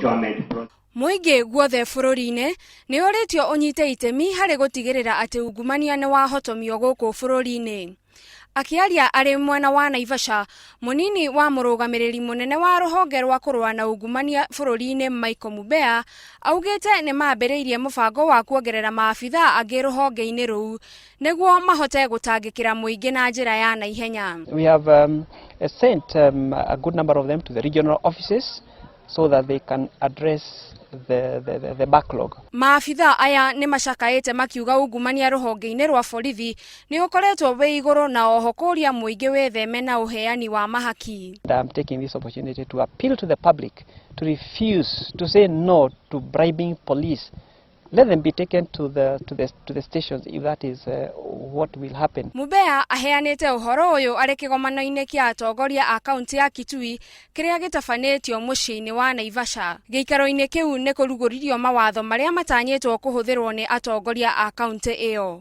procurement process. Mũingĩ guothe bũrũri-inĩ nĩ ũrĩtio ũnyite itemi harĩ gũtigĩrĩra atĩ ungumania nĩ wahotomio gũkũ bũrũri-inĩ. Akĩaria arĩ mwena wa Naivasha, mũnini wa mũrũgamĩrĩri mũnene wa rũhonge rwa kũrũa na ungumania bũrũri-inĩ Michael Mubea augĩte nĩ mambĩrĩirie mũbango wa kuongerera maabithaa angĩ rũhonge-inĩ rũu nĩguo mahote gũtangĩkĩra mũingĩ na njĩra ya naihenya. We have sent a good number of them to the regional offices so that they can address the backlog. Maabithaa aya nĩ macakaĩte makiuga ungumania rũhonge-inĩ rwa borithi nĩ ũkoretwo wĩ igũrũ na oho kũria mũingĩ wĩtheme na ũheani wa mahaki. And I'm taking this opportunity to appeal to the public to refuse to say no to bribing police. Let them be taken to the stations if that is what will happen. Mubea aheanĩte ũhoro ũyũ arĩ kĩgomano-inĩ kĩa atongoria a kaunti ya Kitui kĩrĩa gĩtabanĩtio mũciĩ-inĩ wa Naivasha. Gĩikaro-inĩ kĩu nĩ kũrugũririo mawatho marĩa matanyĩtwo kũhũthĩrwo nĩ atongoria a kaunti ĩyo.